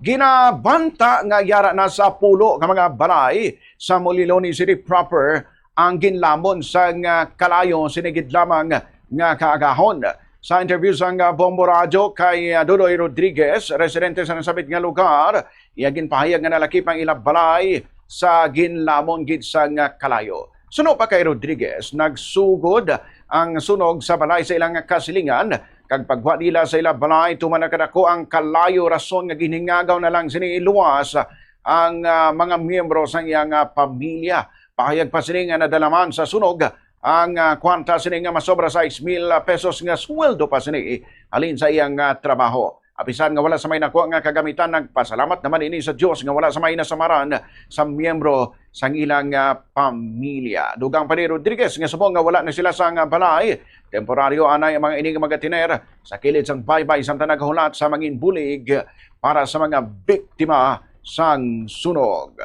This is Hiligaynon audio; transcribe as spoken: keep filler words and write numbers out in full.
Ginabanta nga yara na sa pulo ka mga balay sa Moliloni City proper ang ginlamon sang kalayo sini gid lamang nga kaagahon. Sa interview sang Bombo Radyo kay Dudoy Rodriguez, residente sa nasabit nga lugar, iya ginpahayag nga nalakip ang ila balay sa ginlamon gid sang kalayo. Suno pa kay Rodriguez, nagsugod ang sunog sa balay sa ilang kasilingan, kag pagwa nila sa ila balay tuman nakadako ang kalayo, rason nga ginhingagaw na lang sini iluwas ang, ah, mga miyembro sang iyang, ah, pamilya. Pahayag pa sini nga nadala man sa sunog ang, ah, kwarta sini nga masobra sais mil pesos nga sweldo pa sini halin sa iyang, ah, trabaho. Apisan nga wala sa may nakuha nga kagamitan, nagpasalamat naman ini sa Dios nga wala sa may nasamaran sa miyembro sang ilang, ah, pamilya. Dugang pa ni Rodriguez nga subong nga wala na sila sa nga balay, temporaryo anay ang mga ini nga magatiner sa kilid sang baybay samtang naghulat sa mangin bulig para sa mga biktima sang sunog.